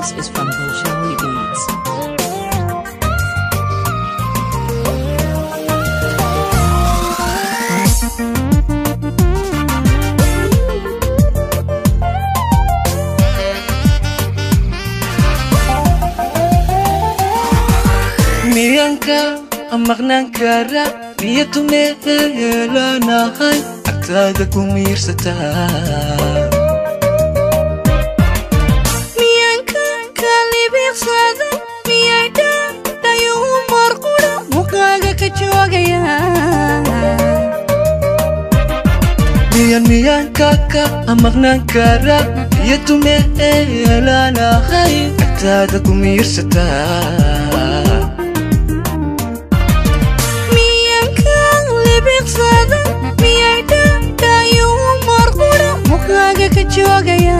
This is from Bolshoi Beats. Miyanka maqnaan kara niyadu meelanahay agtaada ku miirsataa Miyanka kalibiqsada miyay dhayo marqura muqaaga ka joogaya Miyan miyanka ka maqnaan kara niyadu meelanahay agtaada ku miirsataa Miyay dhayo marqura muqaaga ka joogaya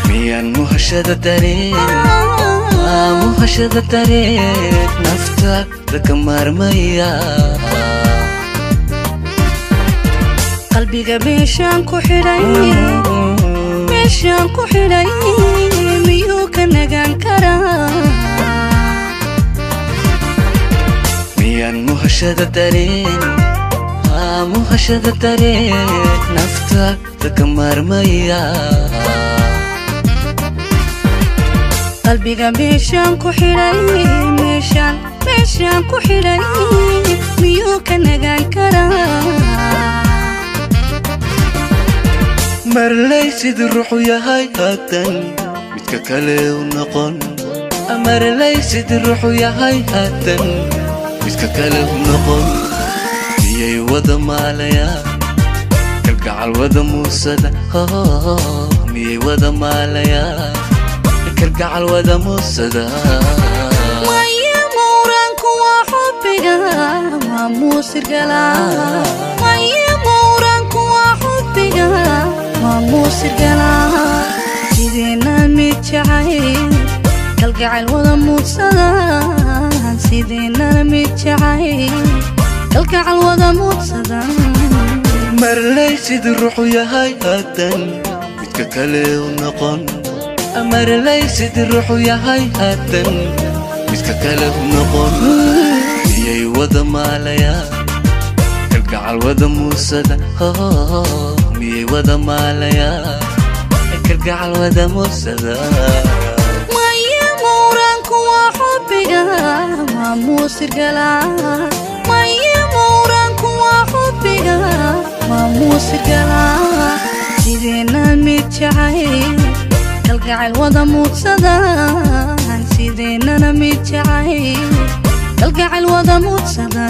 Miyan muhashada dareen muhashada dareen nafta ka maarmaya Qalbiga meeshaan ku xidhay miyuu ka nagaan karaa Miyan muhashada dareen muhashada dareen nafta ka maarmaya Qalbiga meeshaan ku xidhay meeshaan ku xidhay miyuu ka nagaan karaa Marley sidii ruuxu yahay haatan midka kale u noqon Marley sidii ruuxu yahay haatan midka kale u noqon miyay wada maalaya kalgacal wada muusada miyay wada maalaya kalgacal wada muusada Maya mawraanku waa xubbiga waa muusirgala Maya mawraanku waa xubbiga waa muusirgala Sideena mid jacayl kalgacal wada muudsada Sideena mid jacayl kalgacal wada muudsada Marley sidii ruuxu yahay haatan midka kale u noqon Marley sidii ruuxu yahay haatan midka kale u noqon miyay wada maalaya kalgacal wada muusada miyay wada maalaya kalgacal wada muusada Maya mawraanku waa xubbiga waa muusirgala Maya mawraanku waa xubbiga waa muusirgala Sideena mid jacayl kalgacal wada muudsada Sideena mid jacayl kalgacal wada muudsada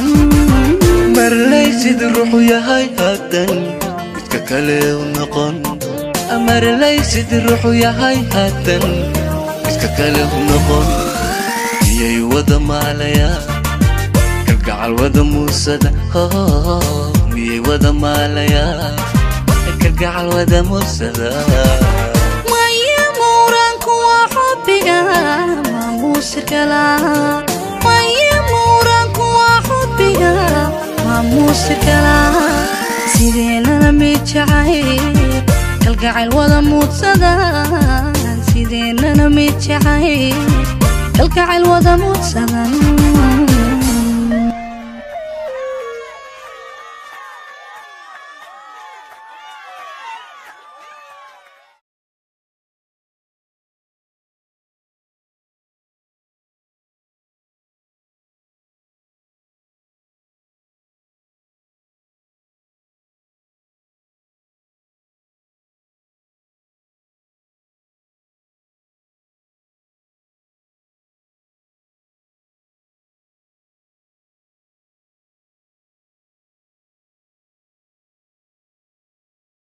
Marley sidii ruuxu yahay haatan midka kale u noqon Marley sidii ruuxu yahay haatan midka kale u noqon miyay wada maalaya kalgacal wada muusada miyay wada maalaya kalgacal wada muusada Maya mawraanku waa xubbiga waa muusirgala Maya mawraanku waa xubbiga waa muusirgala Sideena mid jacayl kalgacal wada muudsada Sideena mid jacayl kalgacal wada muudsadan.